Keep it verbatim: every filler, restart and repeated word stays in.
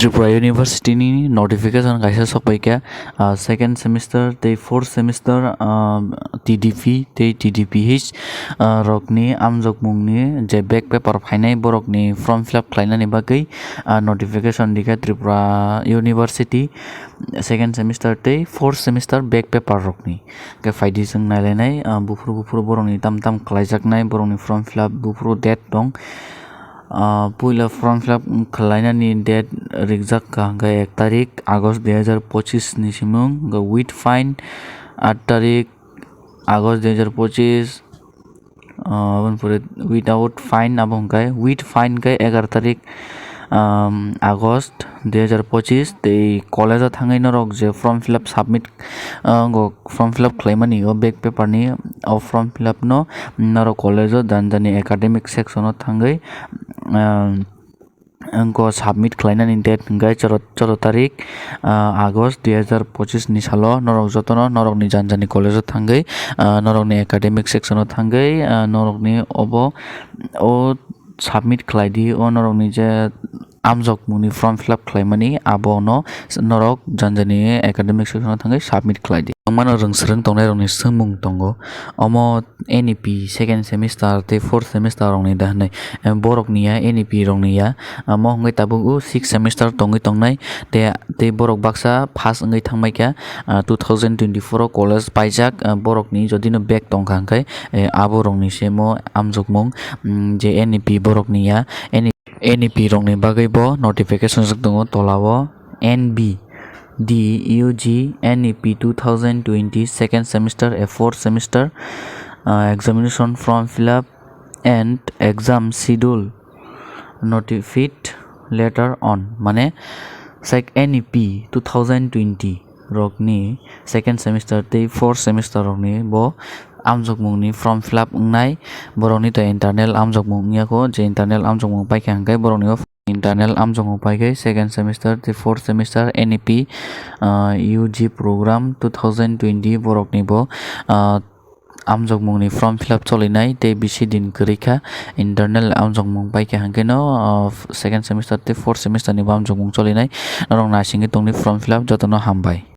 Tripura University ni notification kaisa sokpaikha, ah, second semester tei fourth semester, ah, T D P tei T D P H, ah, rokni amjokmungni je back paper phainai borokni form fill up khlainani bagwi, ah, notification rikha Tripura University second semester tei fourth semester back paper rokni. Hwnkhe phaidi chwng nailainai, ah, buphuru buphuru borokni tam tam khlaijaknai, borokni form fill up buphuru date tong. Ah, puila form fill up khlainani date rikjak kha hwnkhe ek tarik August dui hazar pochis ni simung, hwnkhe with fine aat tarik August dui hazar pochis, ah, aboni pore without fine abo hwnkhe, with fine khe egaroh tarik, um, August dui hazar pochis. Tei college o thangwi norok je form fill up submit, ah, wngkha form fill up khlaimani o back paper ni o form fill up no norok college o jani jani academic section o thangwi, ah, wngkha submit khlainani date hwnkhe choro, choro tarik, ah, August dui hazar pochis ni salo norok jotono norokni jani jani college o thangwi, ah, norokni academic section o thangwi, ah, norokni obo o submit khlai di, o norokni je amjokmungni form fill up khlaimani, abono norok jani jani academic section o thangwi submit khlai di. Ang mano rwng swrwng tongnai rokni swngmung tongo, omo N E P second semester tei fourth semester rokni da hwnwi, eh, borokni ya, N E P rokni ya, omo hwnkhe tabuk o sixth semester tongwi tongnai, tei, tei borok baksa pass wngwi thangbai kha, ah, two thousand twenty-four o college paijak, ah, borokni jodi no back tongkha hwnkhe, eh, abo rokni se mo amjokmung, mm, je N E P borokni ya, N E P rokni bagwi bo notification swk tongo tola o, N B D U G N E P two thousand twenty second semester a fourth semester, ah, examination form fill up and exam schedule notified later on, mane sek N E P two thousand twenty rokni second semester tei fourth semester rokni bo amjokmungni form fill up wngnai, borokni to internal amjokmung wngya kho, je internal amjokmung paikha hwnkhe borokni o internal amjokmung paikhe second semester tei fourth semester N E P, ah, U G program two thousand twenty borokni bo, ah, amjokmungni form fill up cholinai tei bisi din kwrwi kha internal amjokmung paikha hwnkhe no, ah, second semester tei fourth semester ni bo amjokmung cholinai. Norok naisingwi tongni form fill up jotono hambai.